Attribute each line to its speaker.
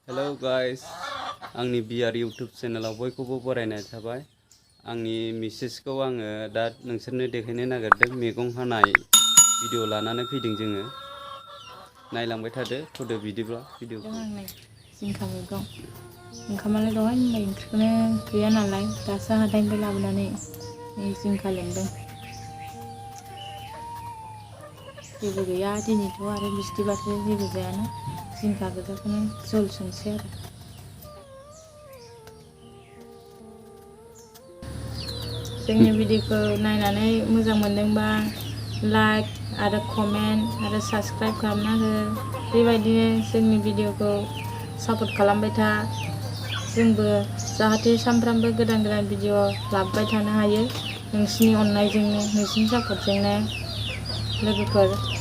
Speaker 1: Hello guys, Angni BR YouTube channel Boibw बरायनाय थाबाय आंनि मिसेसखौ आङो दा नोंसोरनो देखायनो नागिरदों मैगं हानाय भिडिअ लानानै फैदों जोङो नायलांबाय थादो थ'दो बिदिब्ला भिडिअखौ
Speaker 2: जिंखा मैगं ओंखामालाय दहाय होनबाय ओंख्रिखौनो गैया नालाय दासो हाथायनिफ्राय लाबोनानै जिंखा लेमदों जेबो गैया दिनैथ' आरो बिस्थिबारसो जेबो जायाना जिंखा गोजाखौनो जल संसै आरो जोंनि भिडिअखौ नायनानै मोजां मोनदोंबा लाइक आरो कमेन्ट आरो साबस्क्राइब खालामना हो बेबायदिनो जोंनि भिडिअखौ सापर्ट खालामबाय था जोंबो जाहाथे सानफ्रामबो गोदान गोदान भिडिअ लाबोबाय थानो हायो नोंसिनि अननायजोंनो नोंसिनि सापर्टजोंनो लोगोफोर